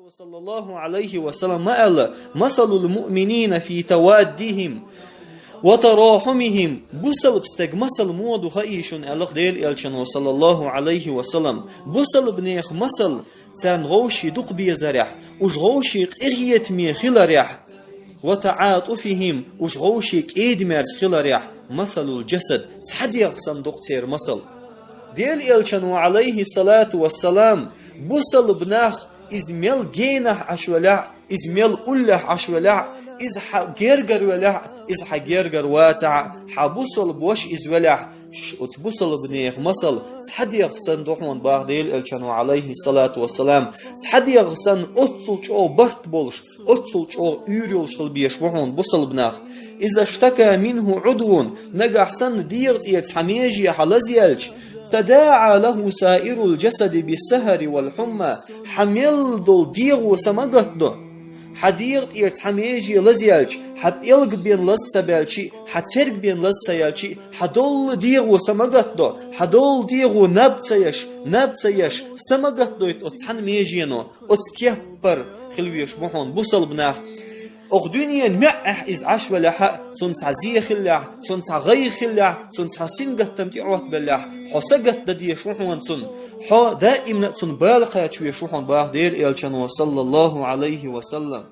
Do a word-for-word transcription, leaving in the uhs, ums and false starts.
صلى الله عليه وسلم ما قال: مثل المؤمنين في توادهم وتراحمهم. Бусалба стеган масал муха ду хаий шуна, аьлла Делан Элчано, صلى الله عليه وسلم. Бусалба нехан масал царна гӀовший дукха безарехь, уж гӀовший къинхетаме хиларехь, وتعاطفهم, уж гӀовший кӀеда-мерза хиларехь, مثل الجسد, цхьа дегӀ санна ду-кх церан масал. Делан Элчано, عليه الصلاة والسلام, бусалба нах, из мел генахь Ӏаш велахь, из мел уллехь Ӏаш велахь, из хьа гергара велахь, из хьа гергара вацахь, хьа бусалба ваша из велахь, ш-, оцу бусалба нехан масал цхьа дегӀ санна ду хьуна, бах Делан Элчано, عليه الصلاة والسلام. Цхьа дегӀ санна оццул чӀогӀа барт болуш, оццул чӀогӀа уьйр йолуш хила безаш бу хьуна бусалба нах. إذا اشتكى منه عضو, нагахь санна дегӀа тӀера цхьа меже хьан лазъяьлча, تداعى له سائر الجسد بالسهر والحمى, хьан мел долу дегӀо са ма гатдо. Хьан дегӀа тӀера цхьа меже лазъяьлча, хьан пӀелг бен лаза ца баьлчи, хьан церг бен лаза ца яьлчи, хьан долу дегӀо са ма гатдо, хьан долу дегӀо наб ца еш, наб ца еш, са ма гатдойту оцу цхьана межено. Оцу кеппара хила везаш бу хьуна бусалба нах. Оха дуьненан маьӀӀехь иза Ӏаш велахь а, цунна цхьа зе хиллехь, цунна цхьа гӀайгӀа хиллехь, цунна цхьа сингаттам тӀеӀоттабеллехь, хьо са гатдан дезаш ву хьуна цунна. Хьо даимна а цунна бала кхача везаш ву хьуна, бах Делан Элчано, صلى الله عليه وسلم.